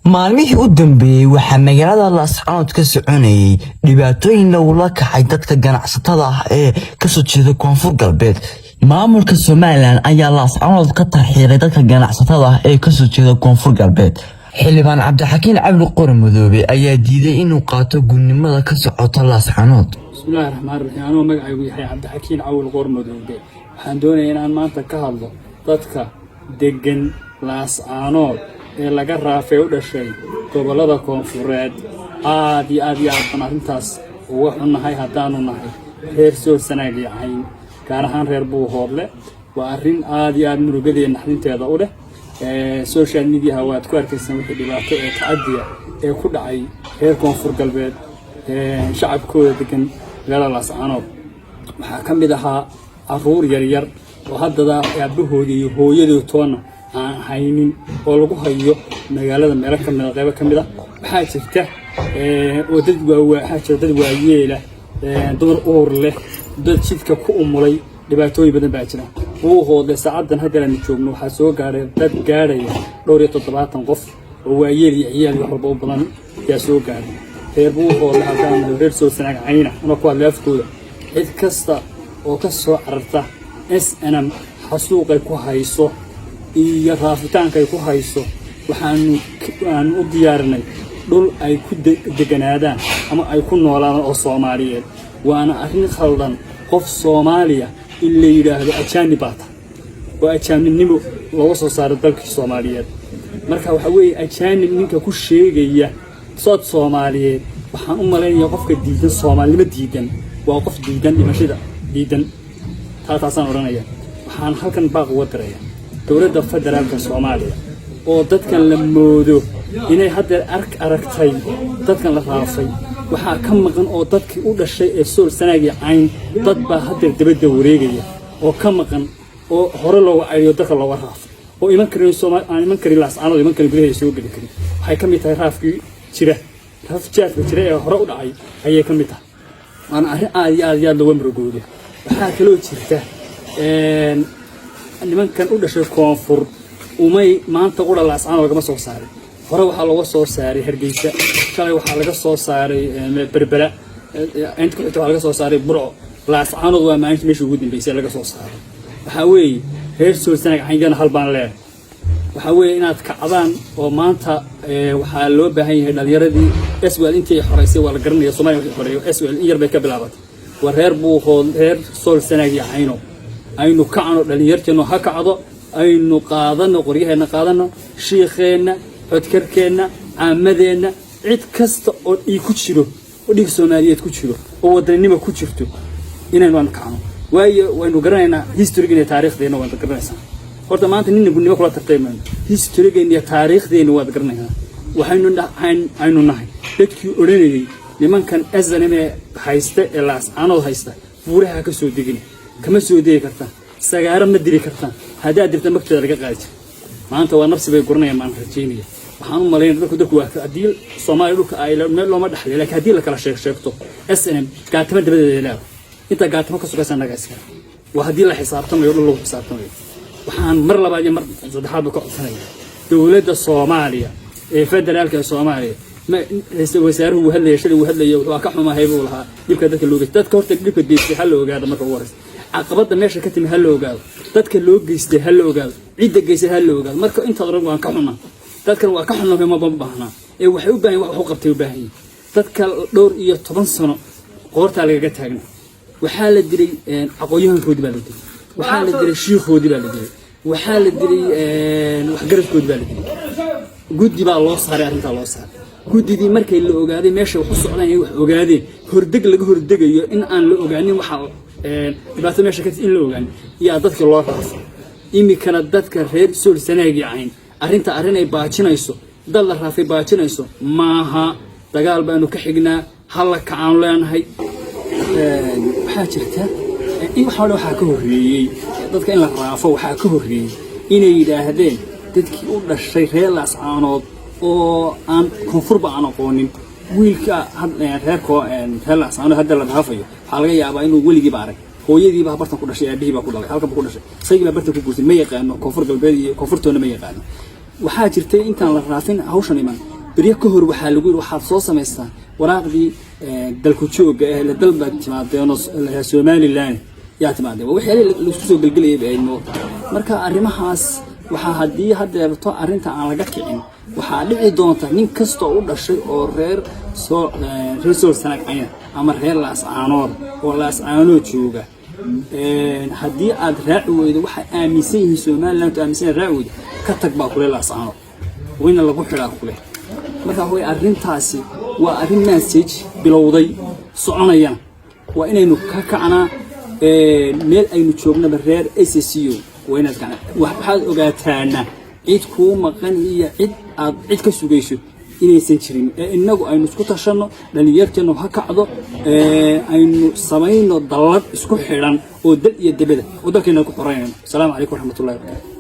Maalmihii u dambeeyay waxaa magaalada Laascaanood ka soconayay dhibaatooyin lagula kacay dadka ganacsatada ah ee kasoo jeeda Koonfur Galbeed. Maamulka Somaliland ayaa Laascaanood ka tarxiilay dadka ganacsatada ah ee kasoo jeeda Koonfur Galbeed. Xildhibaan Cabdixakiin Cabdi Qori Madoobe ayaa diiday inuu qaato gudnimada ka socota Laascaanood. Bismillahi raxmaan raxiim. Anuu magacaygu yahay Cabdixakiin Cawil Qoor Madoobe, waxaan doonayaa inaan maanta ka hadlo dadka deggan Laascaanood ee laga raafay, u dhashay gobollada koonfureed. Aad iyo aad iyo aad baan arrintaas uga xunnahay haddaanu nahay reer Sool, Sanaag iyo Cayn, gaar ahaan reer Buuhoodle. Waa arrin aad iyo aad murugadeeda, naxdinteeda u leh. Social mediaha waad ku arkaysaan wixii dhibaato ee tacadiya ee ku dhacay reer Koonfur Galbeed, shacabkooda degan magaalada Laascaanood. Waxaa ka mid ahaa caruur yaryar oo haddada aabbahoodii iyo hooyadii toonna aan haynin oo lagu hayo magaalada meelo ka mida, qeybo ka mid a. Waxaa jirta oo dad waxaa jira dad waayeela, dumar uur leh, dad jidka ku umulay. Dhibaatooyin badan baa jira. Buuhoodle saacaddan hadda aanu joogno waxaa soo gaadhay dad gaadhaya dhowr iyo 70 qof oo waayeel iyo ciyaal wax walba u badan ayaa soo gaadhay. Reer Buuhoodle haddaan reer Sool, Sanaag, Cayna una ku hadlay afkooda, cid kasta oo ka soo cararta SNM xasuuqay ku hayso iyo raafitaankay ku hayso, waxaanu aanu u diyaarinay dhul ay ku deganaadaan ama ay ku noolaadaan oo Soomaaliyeed. Waana arrin khaldan qof Soomaaliya in la yidhaahdo ajaanib baa tahay oo ajaanibnimo looga soo saaro dalkii Soomaaliyeed. Marka waxaa weeye, ajaanib ninka ku sheegaya sood Soomaaliyeed, waxaan u malaynayaa qofka diidan soomaalinimo diidan waa qof diidan dhimashada diidan. Taasaan odhanaya. Waxaan halkan baaq uga diraya dowladda federaalka Soomaaliya oo dadkan la moodo inay haddeer aragtay dadkan la raafay. Waxaa ka maqan oo dadkii u dhashay ee Sool, Sanaag iyo Cayn, dad baa haddeer dabadda wareegaya oo ka maqan oo hore looga cayriyo, dadka looga raafay oo iman karin aan iman karin Laascaanood, iman karin, gudaha soo geli karin. Waxay ka mid tahay raafkii jira, raaf jaadka jira ee hore u dhacay ayay ka mid tahay, waana arrin aad iyo aad iyo aad looga murugoodo. Waxaa kaloo jirta nimankan u dhashay koonfur umay maanta qura Laascaanood lagama soo saarin. Hore waxaa looga soo saaray Hargeysa, shalay waxaa laga soo saaray Berbera, inta ku xigta waxaa laga soo saaray Burco. Laascaanood waa maalinta meesha ugu dambeysay laga soo saaray. Waxaa weeye, reer Sool, Sanaag, Cayngana hal baan leeyahay: waxaa weeye inaad kacdaan oo maanta waxaa loo baahan yahay dhalinyaradii SYL intii ay xoreysay waa la garanaya. Soomaaliya wixii xoreeyo SYL in yar bay ka bilaabatay. Waa reer Buuhood, reer Sool, Sanaag iyo Cayno, aynu kacno, dhalinyarteennu ha kacdo, aynu qaadano qoryaheenna, qaadano shiikheenna, codkarkeenna, caamadeenna, cid kasta oo dhiig ku jiro, oo dhiig Soomaaliyeed ku jiro, oo wadaninimo ku jirto, inaynu aan kacno. Waayo, waynu garanaynaa historygeena iyo taariikhdeenna, waad garanaysaa. Horta maanta nina gudnimo kula tartay mayno. Historygeena iyo taariikhdeenna waad garanaysaa. Waxaynu aynu nahay dadkii odhanayay nimankan SNM ee haysta ee Laascaanood haysta, buuraha ka soo degin, kama soo degi kartaan, sagaaro ma diri kartaan, haddaad dirta magteeda laga qaadi jira. Maanta waa nafsi bay guranayaan baan rajaynaya. Waxaan u malaynaya dadku waa haddii Soomaaliya dhulka ay meel looma dhexlay, laakiin haddii la kala sheeg sheegto, SNM gaatamo dabadeeda leedahay, inta gaatamo ka sugaysa annaga iskale. Waa haddii la xisaabtamayo, dhul lagu xisaabtamayo. Waxaan mar labaad iyo mar saddexaadba ka codsanaya dowladda Soomaaliya ee federaalka ee Soomaaliya. Ra-iisul wasaaruhu wuu hadlaya shalay, wuu hadlaya, wuxuu ka xumahay buu lahaa dhibka dadka loo geystay. Dadka horta dhibka geystay ha la ogaado marka ugu horeysa. Caqabadda meesha ka timi ha la ogaado. Dadka loo geystay ha la ogaado. Cidda geystay ha la ogaado. Marka intaad rag waan ka xunaa, dadkan waa ka xunaa ma baahnaa ee waxay u baahan wax u qabtay u baahan yihiin. Dadka dhowr iyo toban sano qoortaa lagaga taagna. Waxaa la dilay aqoon-yahankoodii baa la dilay, waxaa la dilay shiikhoodii baa la dilay, waxaa la dilay waxgaradkoodii baa la dilay. Guddi baa loo saaray arrintaa loo saaray. Guddidii markay la ogaaday meesha wax u socdaan, inay wax ogaadeen, hordeg laga hordegayo in aan la ogaanin waxa dhibaato meesha ka in la ogaanin yaa dadkii loo raafay. Iminkana dadka reer Sool, Sanaag iyo Cayn, arrinta arrin ay baajinayso, dad la raafay baajinayso maaha. Dagaal baanu ka xignaa, halla kacaanu leenahay. Waxaa jirta in waxa waxaa ka horreeyey dadka in la raafo, waxaa ka horreeyey inay yidhaahdeen dadkii u dhashay reer Laascaanood oo aan koonfurba aan aqoonin. Wiilka reerko reer Laascaanood hadda la raafayo waxaa laga yaabaa inuu weligiiba arag. Hooyadiibaa bartan ku dhashay, aabihii baa ku dhalay, halkan baa ku dhashay, isagii baa bartan ku guurtay. Ma yaqaano Koonfur Galbeed iyo koonfurtoona ma yaqaano. Waxaa jirtay intaan la raafin hawshan iman. Beryo ka hor waxaa lagu yidhi waxaad soo samaystaan waraaqdii dalku joogga eh, la dal baad timaadeenoo Somaliland yaa timaadeen. Waa waxyaalihii laisku soo gelgelayay bay ahayd moogta. Marka arrimahaas waxaa haddii haddeerto arrinta aan laga kicin, waxaa dhici doonta nin kasta oo u dhashay oo reer soo reer Sool, Sanaag, Cayna ama reer Laascaanood oo Laascaanood jooga, haddii aad raaci weydo waxay aaminsan yihiin Somaliland aaminsan yahay, raaci weydo, ka tag baa kule Laascaanood, wayna lagu xidhaa kule. Marka waxa weye arrintaasi waa arrin message bilowday soconayana, waa inaynu ka kacnaa meel aynu joognaba. Reer SSC waa inaad kacnaa. Waxaad ogaataana cid kuu maqan iyo cid aad cid ka sugayso inaysan jirin ee innagu aynu isku tashanno. Dhalinyarteennu ha kacdo, aynu samayno dallad isku xidhan oo dal iyo debada oo dalkeena ku xoreynayno. Asalaamu calaykum waraxmatullahi wabarakatu.